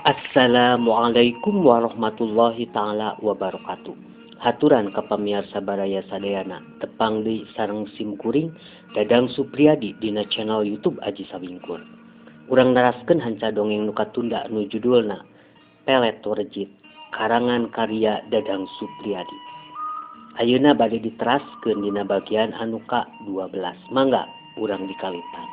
Assalamualaikum warahmatullahi taala wabarakatuh. Haturan ka pamiarsa baraya sadayana tepang deui sareng sim kuring Dadang Supriyadi dina channel YouTube Aji Sawingkur. Urang neraskeun hanca dongeng nu katunda nu judulna Pelet Warjit karangan karya Dadang Supriyadi. Ayeuna bade diteraskeun dina bagian anu ka-12. Mangga urang dikalitan.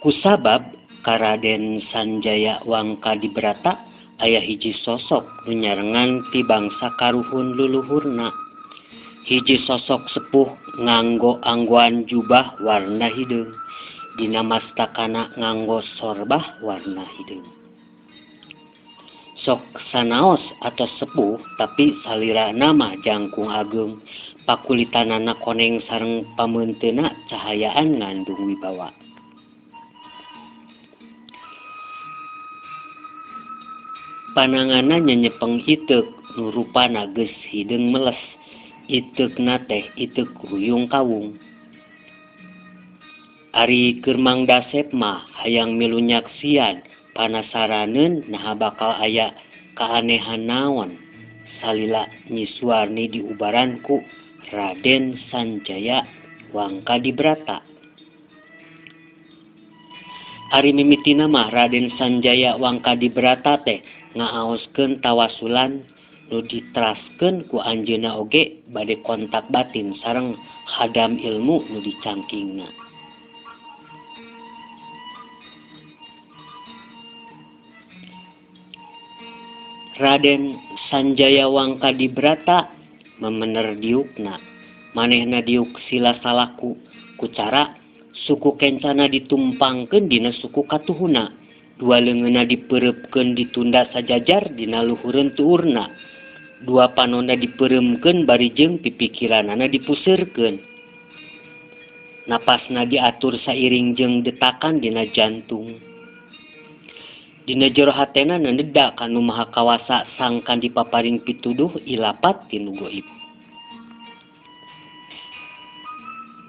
Kusabab ka Raden Sanjaya Wangkadibrata aya hiji sosok nu nyarengan ti bangsa karuhun luluhurna. Hiji sosok sepuh nganggo anggoan jubah warna hideung, dina mastakana nganggo sorbah warna hideung. Sok sanaos atos sepuh tapi salirana mah jangkung ageung, pakulitanana koneng sareng pameunteuna cahayaan ngandung wibawa. Pananganna nyenyepeng iteuk nu rupana geus hideung meles, iteukna teh iteuk ruyung kawung. Ari keur Mang Dasep mah hayang milu nyaksian panasaraneun naha bakal aya kaanehan naon salila Nyi Suwarni diubaran ku Raden Sanjaya Wangkadibrata. Ari mimitina mah Raden Sanjaya Wangkadibrata teh ngaaoskeun tawasulan nu diteraskeun ku anjeunna oge bade kontak batin sareng khadam ilmu nu dicangkingna. Raden Sanjaya Wangkadibrata memener diukna, manehna diuk sila salaku ku cara suku kencana ditumpangkeun dina suku katuhuna, dua leungeunna dipeureupkeun ditunda sajajar dina luhureun tuurna, dua panonna dipeureumkeun bari jeung pipikiranana dipuseurkeun. Napasna diatur sairing jeung detakan dina jantung. Dina jero hatena nendeda ka Nu Maha Kawasa sangkan dipaparin pituduh ilapat ti nu goib.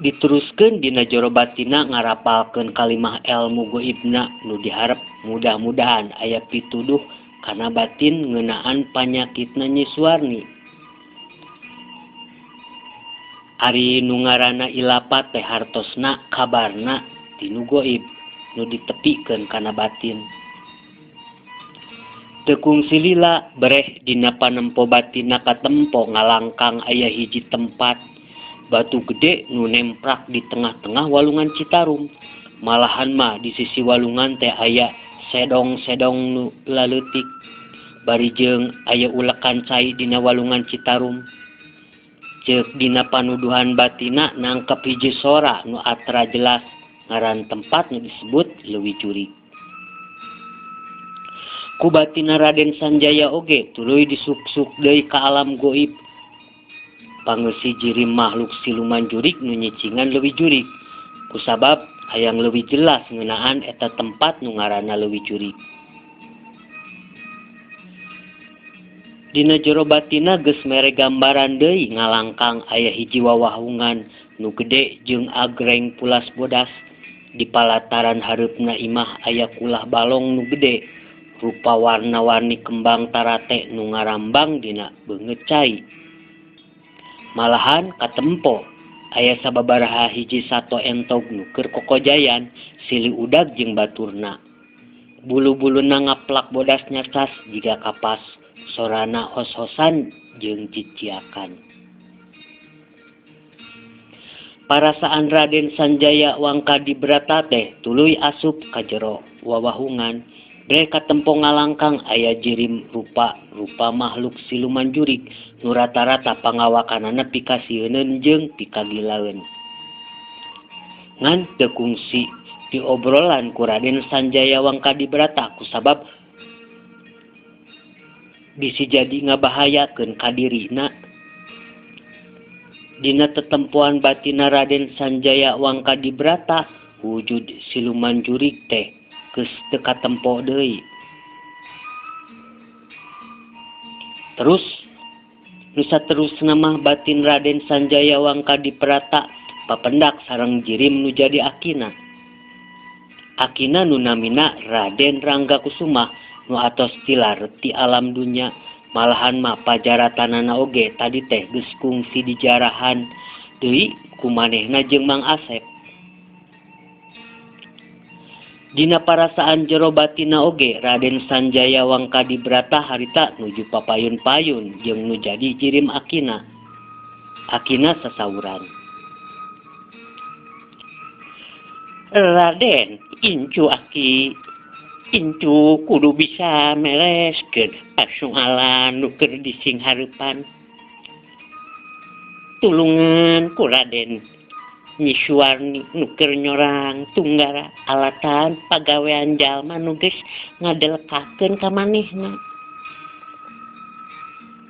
Diteruskeun dina jero batina ngarapalkeun kalimah elmu goibna nu diharep mudah-mudahan aya pituduh kana batin ngeunaan panyakitna Nyi Suwarni. Ari nu ngaranna ilapat teh hartosna kabarna ti nu goib nu ditepikeun kana batin. Teu kungsi lila bereh dina panempo batinna katempo ngalangkang aya hiji tempat batu gede nu nemprak di tengah-tengah walungan Citarum. Malahan mah di sisi walungan teh aya sedong-sedong nu laleutik. Bari jeung aya ulekan cai dina walungan Citarum. Ceuk dina panuduhan batina nangkep hiji sora nu atra jelas ngaran tempat nu disebut Leuwi Jurig. Ku batina Raden Sanjaya oge tuluy disuksuk deui ka alam goib. Pangeusi jirim makhluk siluman jurig nu nyicingan Leuwi Jurig. Kusabab hayang leuwih jelas ngeunaan eta tempat nu ngaranna Leuwi Jurig. Dina jero batina geus mere gambaran deui ngalangkang aya hiji wawahungan nu gede jeung agreng pulas bodas. Di palataran hareupna imah aya kulah balong nu gede rupa warna-warni kembang tarate nu ngarambang dina beungeut cai. Malahan katempo aya sababaraha hiji sato entog nu keur kokojayan silih udag jeung baturna. Bulu-buluna ngaplak bodas nyacas jiga kapas, sorana hos-hosan jeung ciciakan. Parasaan Raden Sanjaya Wangkadibrata teh tuluy asup ka jero wawahungan. Breh katempo ngalangkang aya jirim rupa-rupa makhluk siluman jurig nu rata-rata pangawakanana pikasieuneun jeung pikagilaeun. Ngan teu kungsi diobrolan ku Raden Sanjaya Wangkadibrata kusabab bisi jadi ngabahayakeun ka dirina. Dina tetempoan batina Raden Sanjaya Wangkadibrata wujud siluman jurig teh geus teu katempo deui. Terus nu saterusna mah batin Raden Sanjaya Wangkadibrata papendak sareng jirim nu jadi akina. Akina nu namina Raden Rangga Kusuma nu atos tilar ti alam dunya malahan mah pajaratanana oge tadi teh geus kungsi dijarahan deui ku manehna jeung Mang Asep. Dina parasaan jero batina oge Raden Sanjaya Wangkadibrata harita nuju papayun-payun jeung nu jadi jirim akina. Akina sasauran. Raden incu aki incu kudu bisa mereskeun pasoalan nu keur disinghareupan. Tulungan ku Raden Nyi Suwarni nu keur nyorang tunggara alatan pagawean jalma nu geus ngadelekakeun ka manehna.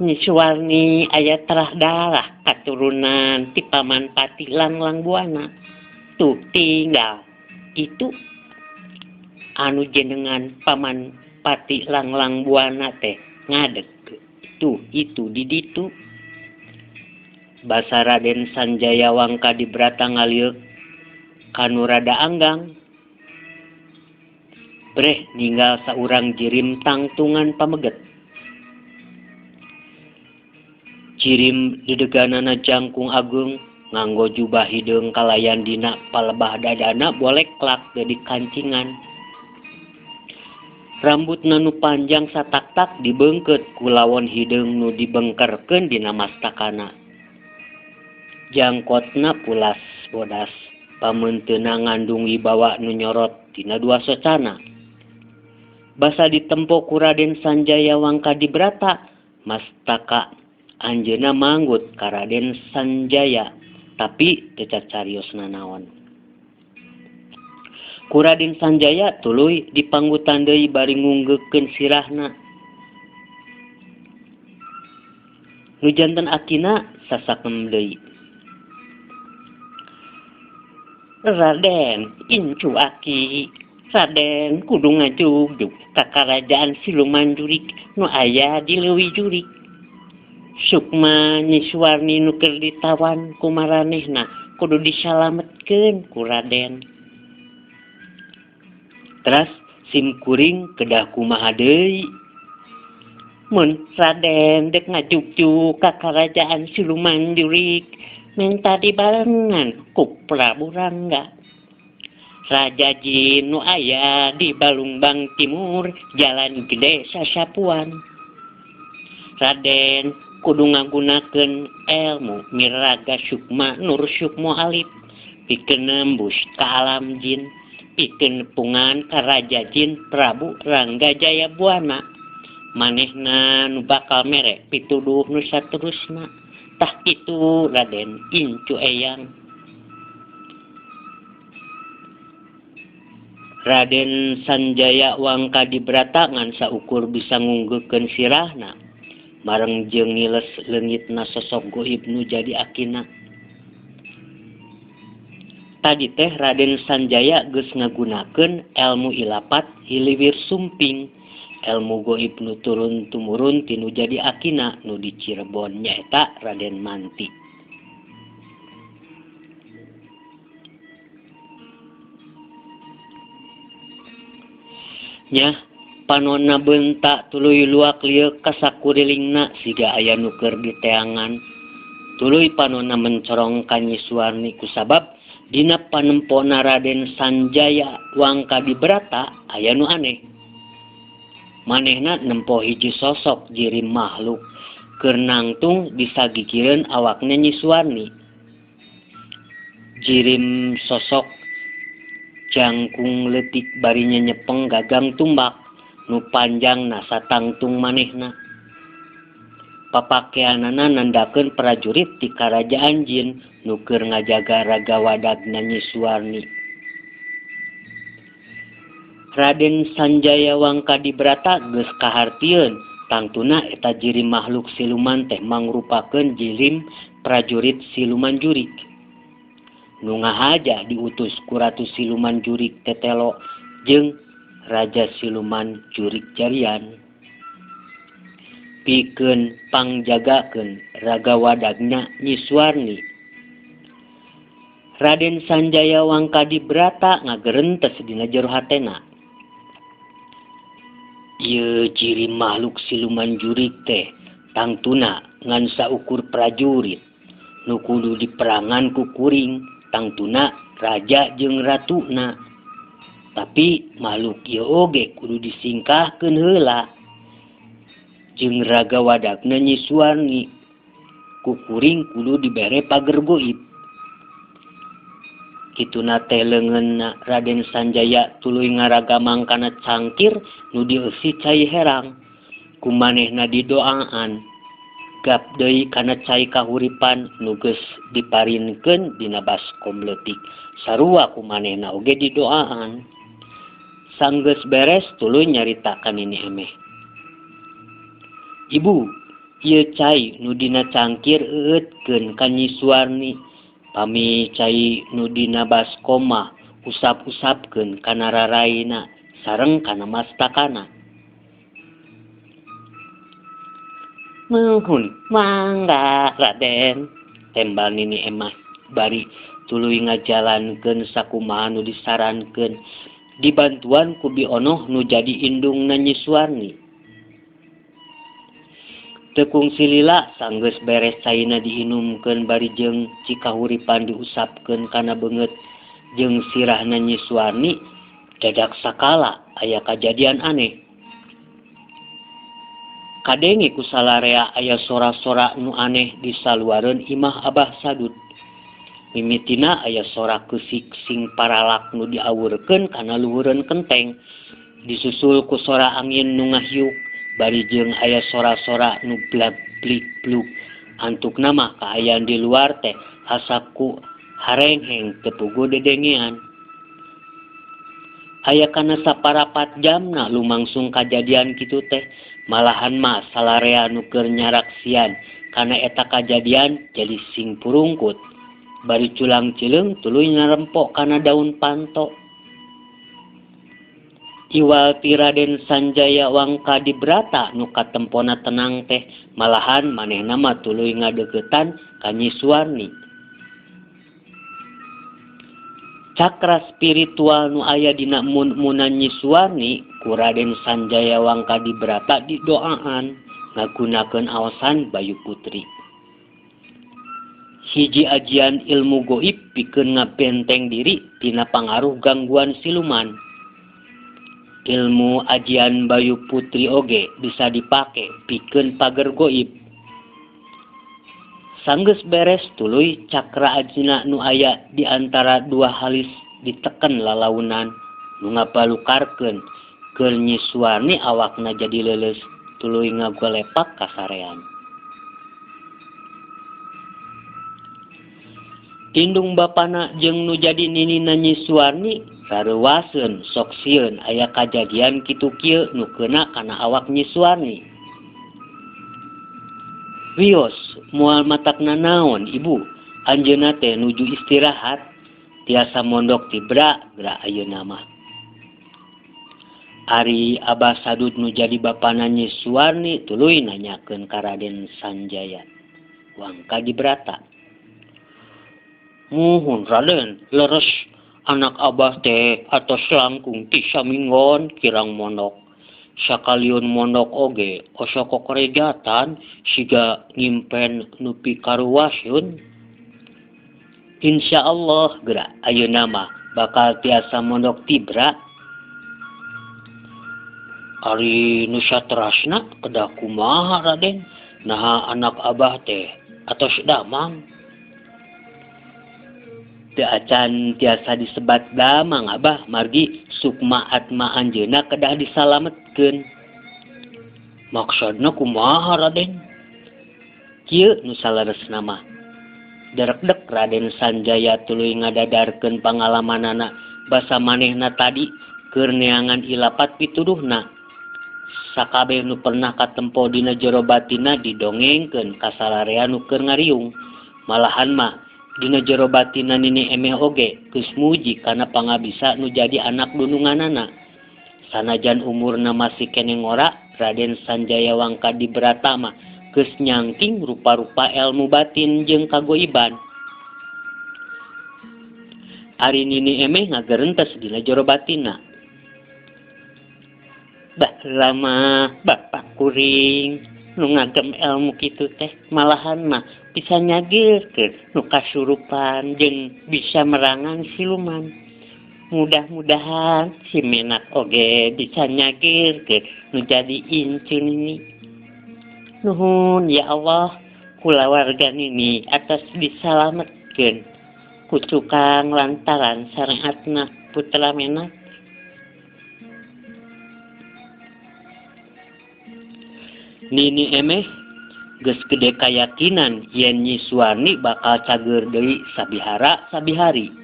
Nyi Suwarni aya terah darah katurunan ti Paman Patih Langlang Buana. Tuh tinggal itu anu jenengan Paman Patih Langlang Buana teh ngadeg tuh itu di ditu. Basa Raden Sanjaya Wangkadibrata ngalieuk kanu rada anggang. Breh ninggal saurang jirim tangtungan pameget. Jirim dideganana jangkung ageung nganggo jubah hideung kalayan dina palebah dadana boleklak deui kancingan. Rambutna nu panjang satak-tak dibeungkeut ku lawon hideung nu dibengkerkeun dina mastakana. Jangkotna pulas bodas, pameunteuna ngandung wibawa nu nyorot tina dua socana. Basa ditempo ku Raden Sanjaya Wangkadibrata, mastaka anjeunna manggut ka Raden Sanjaya, tapi teu cacarios nanaon. Ku Raden Sanjaya tuluy dipanggutan deui bari ngunggeukeun sirahna. Nu janten akina sasakem deui. Raden incu aki, Raden kudu ngajugjug ka karajaan siluman jurig nu aya di leuwi jurig. Sukma Nyi Suwarni nu keur ditawan ku maranehna kudu disalametkeun ku Raden. Teras sim kuring kedah kumaha deui? Mun Raden dek ngajugjug ka karajaan siluman jurig, minta dibarengan ku Prabu Rangga. Raja jin nu aya di Balungbang Timur, Jalan Gede Sasapuan. Raden kudu ngagunakeun elmu miraga sukma nur sukmo alif pikeun nembus ka alam jin, pikeun nepungan ka Raja Jin Prabu Rangga Jaya Buana. Manehna nu bakal mere pituduh nu saterusna. Tah kitu Raden incu eyang. Raden Sanjaya Wangkadibrata ngan saukur bisa ngunggeukeun sirahna mareng jeung ngiles leungitna sosok goib nu jadi akina. Tadi teh Raden Sanjaya geus ngagunakeun elmu ilapat hiliwir sumping, elmu goib nu turun tumurun tinu jadi akina nu di Cirebon nyaeta Raden Manti. Nyah panonna bentak tuluy luak lieuk ka sakurilingna siga aya nu keur diteangan. Tuluy panonna mencorong ka Nyi Suwarni kusabab dina panempona Raden Sanjaya Wangkadibrata aya nu aneh. Manehna nempo hiji sosok jirim makhluk keur nangtung disagigireun awakna Nyi Suwarni. Jirim sosok jangkung leutik bari nyepeng gagang tumbak nu panjang na satangtung manehna. Papakeanana nandakeun prajurit ti karajaan jin nu keur ngajaga raga wadagna Nyi Suwarni. Raden Sanjaya Wangkadibrata geus kahartieun Tangtuna eta jirim makhluk siluman teh mangrupakeun jirim prajurit siluman jurig. Nu ngahaja diutus ku Ratu Siluman Jurig Tetelo jeung Raja Siluman Jurig Jarian. Pikeun pangjagakeun raga wadagna Nyi Suwarni. Raden Sanjaya Wangkadibrata ngagerentes dina jero hatena. Ieu ciri makhluk siluman jurig teh tangtuna ngan saukur prajurit nu kudu diperangan ku kuring tangtuna raja jeung ratuna. Tapi makhluk ieu oge kudu disingkahkeun heula jeung raga wadagna Nyi Suwarni. Ku kuring kudu dibere pager goib. Kituna teh leungeunna Raden Sanjaya tuluy ngaragamang kana cangkir nu dieusi cai herang. Ku manehna didoaan gap deui kana cai kahuripan nu geus diparinkeun dina baskom leutik. Sarua ku manehna oge didoaan. Sanggeus beres tuluy nyaritakan Nini Emeh. Ibu, ieu cai nu dina cangkir eueutkeun ka Nyi Suwarni. Pami cai nu dina baskom mah usap-usapkeun kana raraina sareng kana mastakana. Muhun mangga Raden, tembal Nini Emah bari tuluy ngajalankeun sakumaha nu disarankeun dibantuan ku Bi Onoh nu jadi indungna Nyi Suwarni. Teu kungsi lila sanggeus beres caina diinumkeun bari jeung cikahuripan diusapkeun kana beungeut jeung sirahna Nyi Suwarni, dadak sakala aya kajadian aneh. Kadenge ku salarea aya sora-sora nu aneh di saluareun imah Abah Sadud. Mimitina aya sora keusik sing paralak nu diawurkeun kana luhureun kenteng, disusul ku sora angin nu ngahiuk bari jeung aya sora-sora nu blag-blig-blug. Antukna mah kaayaan di luar teh asa ku harengheng teu puguh dedengean. Aya kana saparapat jamna lumangsung kajadian kitu teh, malahan mah salarea nu keur nyaraksian kana eta kajadian jadi sing purungkut. Bari culang cileung tuluy narempok kana daun panto. Iwal ti Raden Sanjaya Wangkadibrata nu katempona tenang teh, malahan manehna mah tuluy ngadeuketan ka Nyi Suwarni. Cakra spiritual nu aya dina mun-munan Nyi Suwarni ku Raden Sanjaya Wangkadibrata didoaan ngagunakeun aosan Bayu Putri. Hiji ajian ilmu goib pikeun ngabenteng diri tina pangaruh gangguan siluman. Ilmu ajian Bayu Putri oge bisa dipake pikeun pager goib. Sanggeus beres tuluy cakra ajina nu aya di antara dua halis diteken lalaunan nu ngabalukarkeun keur Nyi Suwarni awakna jadi leuleus tuluy ngagolepak kasarean. Indung bapana jeung nu jadi ninina Nyi Suwarni rareuwaseun sok sieun aya kajadian kitu kieu nu keuna kana awak Nyi Suwarni. Wios moal matakna naon ibu, anjeunna teh nuju istirahat tiasa mondok tibra geura ayeuna mah. Ari Abah Sadud nu jadi bapana Nyi Suwarni tuluy nanyakeun ka Raden Sanjaya Wangkadibrata. Muhun Raden, leres anak abah teh atos langkung ti saminggon kirang mondok. Sakaliun mondok oge osok kokorejatan siga ngimpen nu pikaruwaseun. Insyaallah geura ayeuna mah bakal tiasa mondok tibra. Ari nu saterasna kedah kumaha Raden? Naha anak abah teh atos damang. Teu acan tiasa disebat damang abah margi sukma atma anjeunna kedah disalametkeun. Maksudna kumaha Raden? Kieu nu saleresna mah. Derekdek Raden Sanjaya tuluy ngadadarkeun pangalamanana basa manehna tadi keur neangan ilapat pituduhna. Sakabeh nu pernah katempo dina jero batinna didongengkeun ka salarea nu keur ngariung. Malahan mah dina jero batinna Nini Emeh oge geus muji kana pangabisa nu jadi anak dununganana. Sanajan umurna masih keneh ngora, Raden Sanjaya Wangkadibrata mah geus nyangking rupa-rupa elmu batin jeung kagoiban. Ari Nini Emeh ngagerentes dina jero batinna. Baheula mah bapak kuring nu ngagem elmu kitu teh malahan mah bisa nyagirkeun nu kasurupan jeung bisa merangan siluman. Mudah-mudahan si Menak oge bisa nyagirkeun nu jadi incu Nini. Nuhun ya Allah, kulawarga Nini atas disalametkeun ku cukang lantaran syariatna putra Menak. Nini Emeh geus gede kayakinan yen Nyi Suwarni bakal cageur deui sabihara sabihari.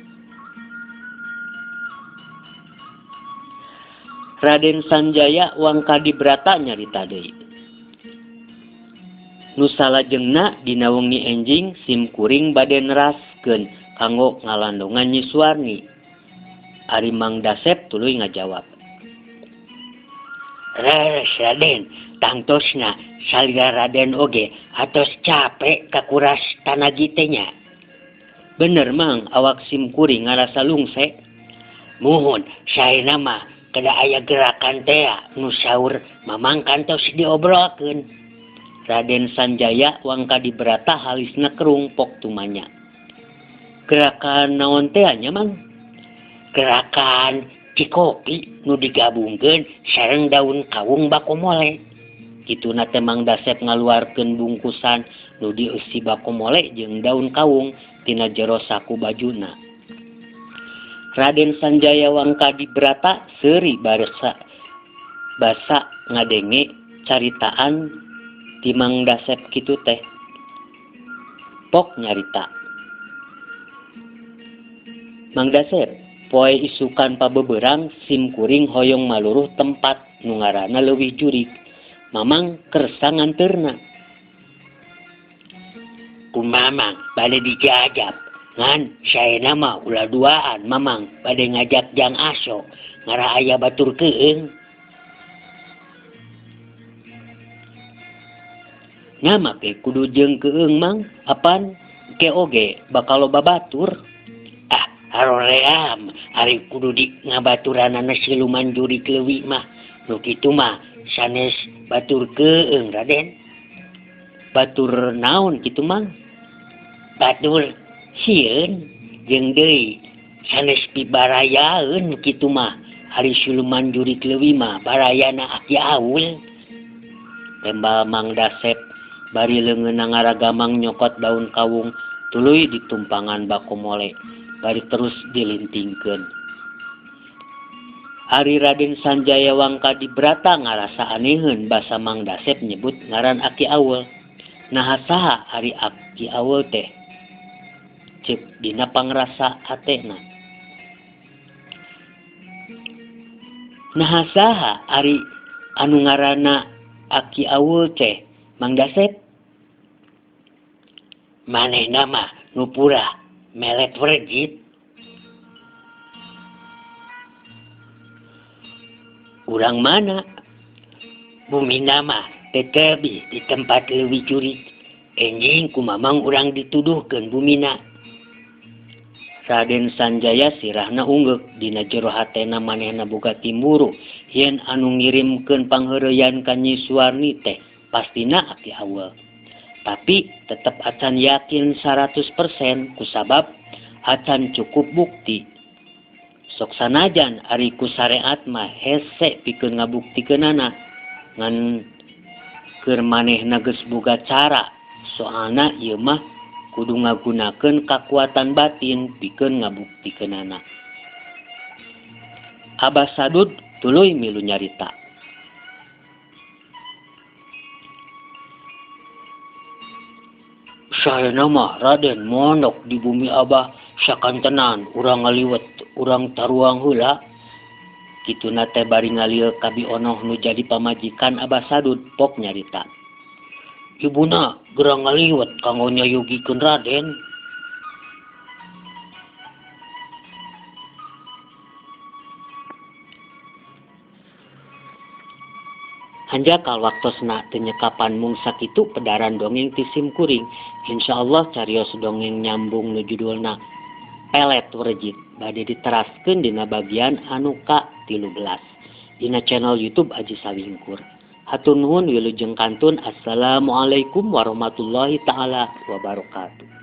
Raden Sanjaya Wangkadibrata nyarita deui. Nu salajengna dina wengi enjing sim kuring bade neraskeun kanggo ngalandongan Nyi Suwarni. Ari Mang Dasep tuluy ngajawab. Leres Raden, tangtosna salira Raden oge atos capek kakuras tanagi teh nya. Bener Mang, awak sim kuring ngarasa lungse. Muhun saena mah kada aya gerakan tea nu saur Mamang kantos diobrolkeun. Raden Sanjaya Wangkadibrata halisna kerung pok tumanya. Gerakan naon tea nya Mang? Gerakan cikopi nu digabungkeun sareng daun kawung bakomole. Kituna teh Mang Dasep ngaluarkeun bungkusan nu dieusi bakomole jeung daun kawung tina jero saku bajuna. Raden Sanjaya Wangkadibrata seuri baresa basa ngadenge caritaan ti Mang Dasep kitu teh. Pok nyarita. Mang Dasep, poe isukan pabeberang sim kuring hoyong maluruh tempat nu ngaranna Leuwih Jurig. Mamang kersa nganteurna. Ku Mamang bade dijajab. Ngan saena mah ulah duaan Mamang bade ngajak Jang Aso ngara aya batur keung. Nama ke kudu jeung keung Mang, apan ke oge bakal loba batur. Ah, haroream ari kudu di ngabaturanana siluman jurig leuwih mah. Nu kitu mah sanes batur keung Raden. Batur naon kitu Mang? Batur sieun jeung deui sanes pibarayaeun kitu mah. Ari siluman jurig leuwih mah barayana Aki Aul. Tembal Mang Dasep bari leungeunna ngaragamang nyokot daun kawung tuluy ditumpangan bakomole bari terus dilintingkeun. Ari Raden Sanjaya Wangkadibrata ngarasa aneheun basa Mang Dasep nyebut ngaran Aki Aul. Naha saha ari Aki Aul teh? Ceuk dina pangrasa hatena. Naha saha ari anu ngaranna Aki Aul teh Mang Dasep? Manehna mah nu purah melet werjit. Urang mana? Bumina mah tetebi di tempat leuwih jurig. Enjing ku Mamang urang dituduhkeun bumina. Raden Sanjaya sirahna unggeuk dina jero hatena manehna boga timburu yen anu ngirimkeun pangheureyan ka Nyi Suwarni teh pastina Aki Aul. Tapi tetep acan yakin 100% kusabab acan cukup bukti. Sok sanajan ari ku sareat mah hese pikeun ngabuktikeunana ngan keur manehna geus boga cara, soalna ieu mah kudu ngagunakeun kakuatan batin pikeun ngabuktikeunana. Abah Sadud tuluy milu nyarita. Saena mah Raden mondok di bumi Abah sakantenan urang ngaliwet urang taruang heula. Kituna teh bari ngalieuk ka Bi Onoh nu jadi pamajikan Abah Sadud pok nyarita. Ibuna geura ngaliwet kanggo nyayogikeun Raden. Hanjakal waktosna teu nyekapan mung sakitu pedaran dongeng ti sim kuring. Insyaallah carios dongeng nyambung nu judulna Pelet Wrejit bade diteraskeun dina bagian anu ka 13 dina channel YouTube Aji Sawingkur. Hatur nuhun wilujeng kantun. Assalamualaikum warahmatullahi taala wabarakatuh.